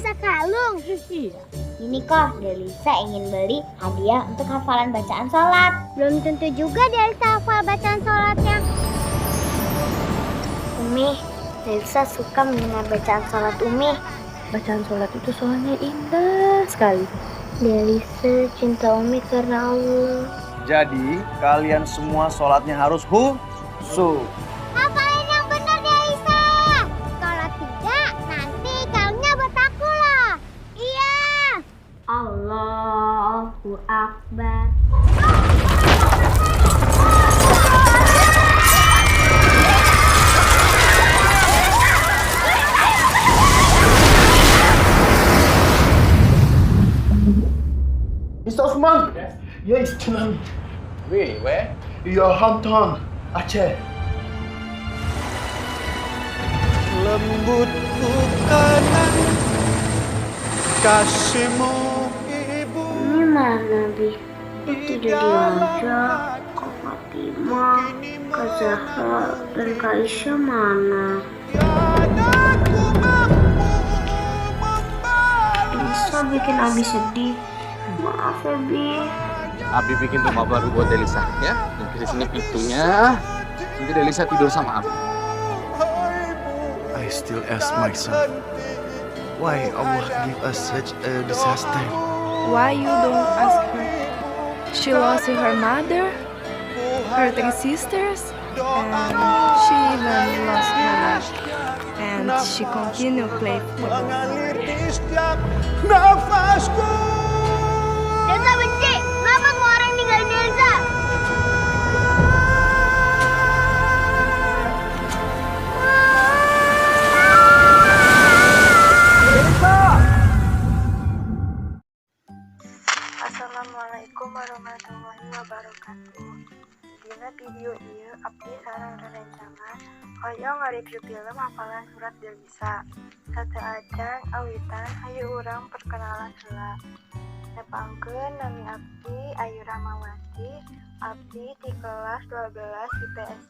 Delisa kalung. Iya. Ini kok, Delisa ingin beli hadiah untuk hafalan bacaan sholat. Belum tentu juga Delisa hafal bacaan sholatnya. Umi, Delisa suka mendengar bacaan sholat Umi. Bacaan sholat itu soalnya indah sekali. Delisa cinta Umi karena Allah. Jadi, kalian semua sholatnya harus khusyuk. Hafalin yang benar, Delisa. Kalau tidak, nanti kalungnya buat aku loh. Iya. Allahu Akbar. Mr. Osman! Yes? Yeah, it's tsunami. Really? Where? Your hometown, Aceh. Lembut ku kenang kasihmu, ibu. Ini mana, Bi? Kok tidak diajak? Kak Fatima, Kak Zahra, dan Kak Isya mana? Tiada ku mampu membalas. Delisa bikin Abi sedih. Maaf ya, Bi. Abi bikin rumah baru buat Delisa, ya. Nanti di sini pintunya. Nanti Delisa tidur sama Abi. I still ask myself, why Allah give us such a disaster? Why you don't ask her? She lost her mother, her three sisters, and she even lost her leg. And she continued play football. Mengalir di setiap nafasku. Delisa benci. Kenapa semua orang ninggalin Delisa? Assalamualaikum warahmatullahi wabarakatuh. Dina video ieu abdi sareng rerencangan hoyong ngareview film Hafalan Surat Delisa. Sateuacan awitan, hayu urang perkenalan heula. Nepangkeun, nami abdi Ayu Rahmawati, abdi di kelas 12 IPS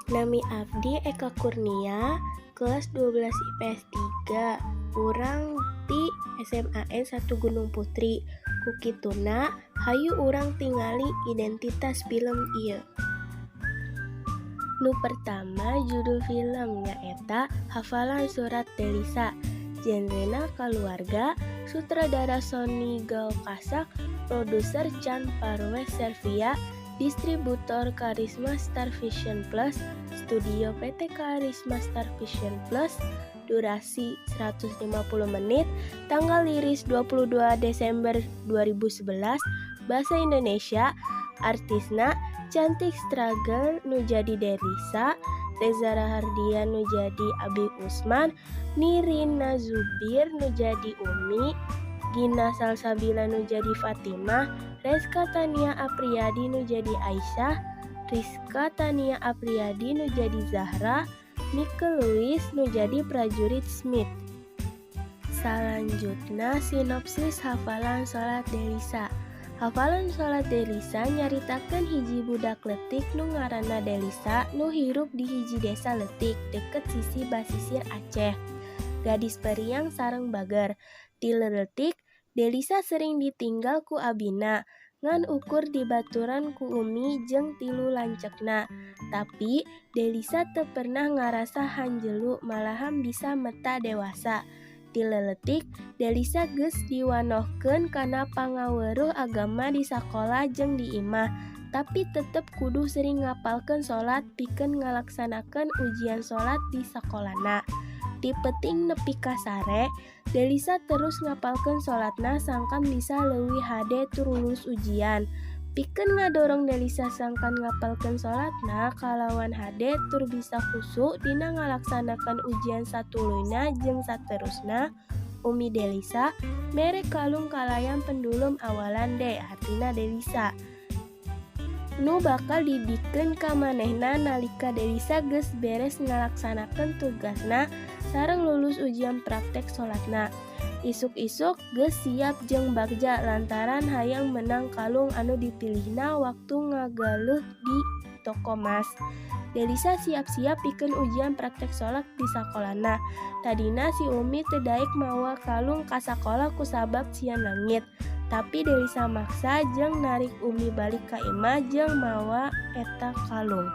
3. Nami abdi Eka Kurnia, kelas 12 IPS 3. Urang ti SMAN 1 Gunung Putri. Kukituna, hayu urang tingali identitas film ieu. Nu pertama, judul film nyaeta Hafalan Surat Delisa. Genrena kaluarga, sutradara Sony Gaokasak, produser Chan Parwez Servia, distributor Karisma Star Vision Plus, studio PT Karisma Star Vision Plus, durasi 150 menit, tanggal rilis 22 Desember 2011, bahasa Indonesia, artisna Cantik Struggle nu jadi Delisa, Reza Rahardian nu jadi Abi Usman, Nirina Zubir nu jadi Umi, Gina Salsabila nu jadi Fatimah, Reska Tania Apriyadi nu jadi Aisyah, Rizka Tania Apriyadi nu jadi Zahra, Michael Lewis nu jadi prajurit Smith. Salanjutna, sinopsis Hafalan Salat Delisa. Hafalan Salat Delisa nyaritakeun hiji budak leutik nu ngaranna Delisa nu hirup di hiji desa leutik deket sisi basisir Aceh. Gadis periang sareng bager. Ti leutik, Delisa sering ditinggal ku abina, ngan ukur dibaturan ku umi jeung tilu lanceukna. Tapi Delisa teu pernah ngarasa hanjelu, malahan bisa meta dewasa. Ti leutik, Delisa geus diwanohkeun kana pangaweruh agama di sakola jeung di imah, tapi tetep kudu sering ngapalkeun salat pikeun ngalaksanakeun ujian salat di sakolana. Ti peuting nepi ka sare, Delisa terus ngapalkeun salatna sangkan bisa leuwih hade tur lulus ujian. Pikeun ngadorong Delisa sangkan ngapalkeun salatna kalawan hade tur bisa khusyuk dina ngalaksanakeun ujian satuluyna jeung saterusna, Umi Delisa mere kalung kalayan pendulum awalan D, hartina Delisa, nu bakal dibikeun ka manehna nalika Delisa geus beres ngalaksanakeun tugasna sareng lulus ujian praktek salatna. Isuk-isuk geus siap jeung bagja lantaran hayang menang kalung anu dipilihna waktu ngagaleuh di toko mas. Delisa siap-siap pikeun ujian praktek salat di sakolana. Tadina si Umi teu daek mawa kalung ka sakola kusabab sieun leungit. Tapi Delisa maksa jeung narik Umi balik ka imah jeung mawa eta kalung.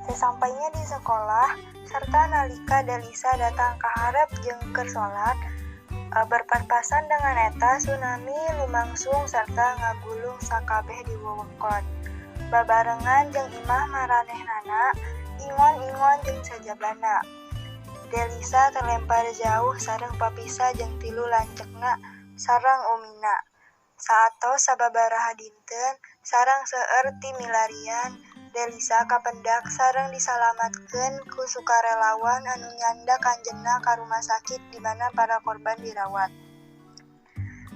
Sesampainya di sekolah, serta nalika Delisa datang ka hareup jeung keur salat, berpapasan dengan eta tsunami lumangsung serta ngagulung sakabeh di wewengkon. Babarengan jeung imah maranehnana, ingon-ingon jeung sajabana. Delisa terlempar jauh sareng papisa jeung tilu lanceukna sareng umina. Saatos sababaraha dinten sareng seueur ti milarian, Delisa kapendak sareng disalametkeun ku sukarelawan anu nyandak anjeunna ka rumah sakit di mana para korban dirawat.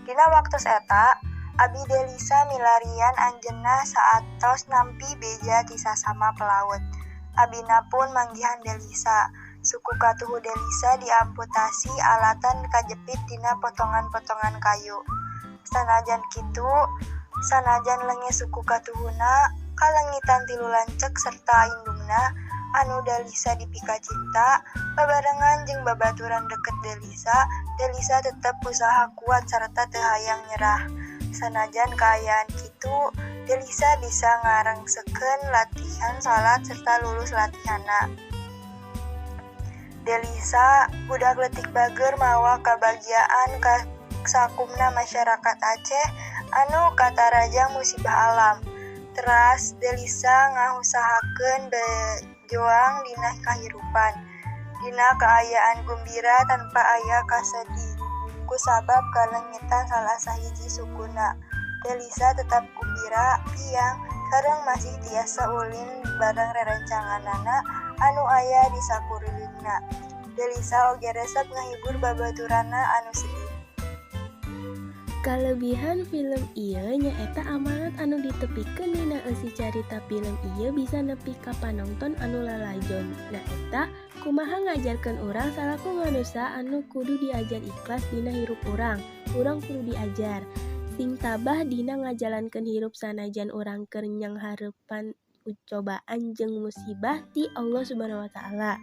Dina waktos eta, abi Delisa milarian anjeunna saatos nampi beja ti sasama pelaut. Abina pun manggihan Delisa. Suku katuhu Delisa diamputasi alatan kajepit dina potongan-potongan kayu. Sanajan kitu, sanajan lengit suku katuhuna, kalengitan tilu lanceuk serta indungna anu Delisa dipikacinta, babarengan jeung babaturan deket Delisa, Delisa tetep usaha kuat sarta teu hayang nyerah. Sanajan kaayaan kitu, Delisa bisa ngarengsekeun latihan salat serta lulus latihanna. Delisa, budak leutik bageur mawa kabahagiaan ka sakumna masyarakat Aceh anu katarajang musibah alam. Teras Delisa ngahusahakeun bejoang dina kahirupan, dina kaayaan gumbira tanpa aya kasedih. Kusabab kalengitan salah sahiji sukuna, Delisa tetap gumbira, piang, sareng masih tiasa ulin bareng rerencanganana anu aya di sakurilingna. Delisa oge resep ngahibur babaturanna anu sedih. Kalebihan film ieu nyaeta amanat anu ditepikeun dina eusi carita film ieu bisa nepi ka panonton anu lalajo, nyaeta kumaha ngajarkeun urang salaku manusa anu kudu diajar ikhlas dina hirup urang. Urang kudu diajar sing tabah dina ngajalankeun hirup sanajan urang keur nyanghareupan cobaan jeung musibah ti Allah Subhanahu wa Ta'ala.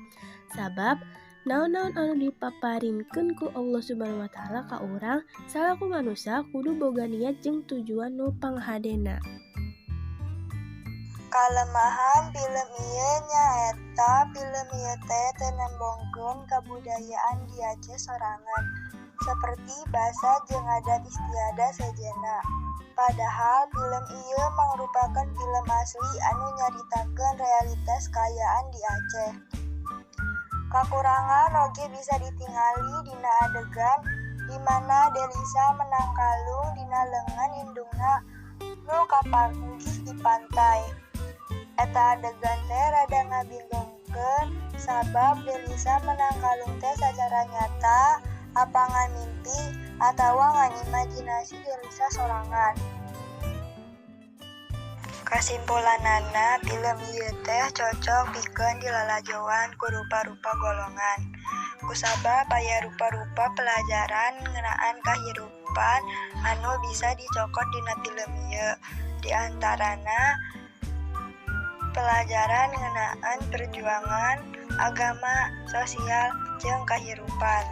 Sabab naon-naon anu dipaparinkeun ku Allah Subhanahu wa Ta'ala ka urang salaku manusa kudu boga niat jeung tujuan nu panghadena. Kalemahan film ieu nyaeta film ieu teh teu nembongkeun kabudayaan di Aceh sorangan, seperti basa jeung adat istiadat sejenna. Padahal film ieu mangrupakeun film asli anu nyaritakeun realitas kaayaan di Aceh. Kakurangan oge bisa ditingali dina adegan di mana Delisa menang kalung dina leungeun indungna nu kapanggih di pantai. Eta adegan teh rada ngabingungkeun sabab Delisa menang kalung teh sacara nyata apa ngan mimpi atawa ngan imajinasi Delisa sorangan. Kasimpulanana, film ieu teh cocok pikeun dilalajoan ku rupa-rupa golongan. Kusabab aya rupa-rupa pelajaran ngeunaan kahirupan anu bisa dicokot dina film ieu. Di antarana pelajaran ngeunaan perjuangan, agama, sosial, jeung kahirupan.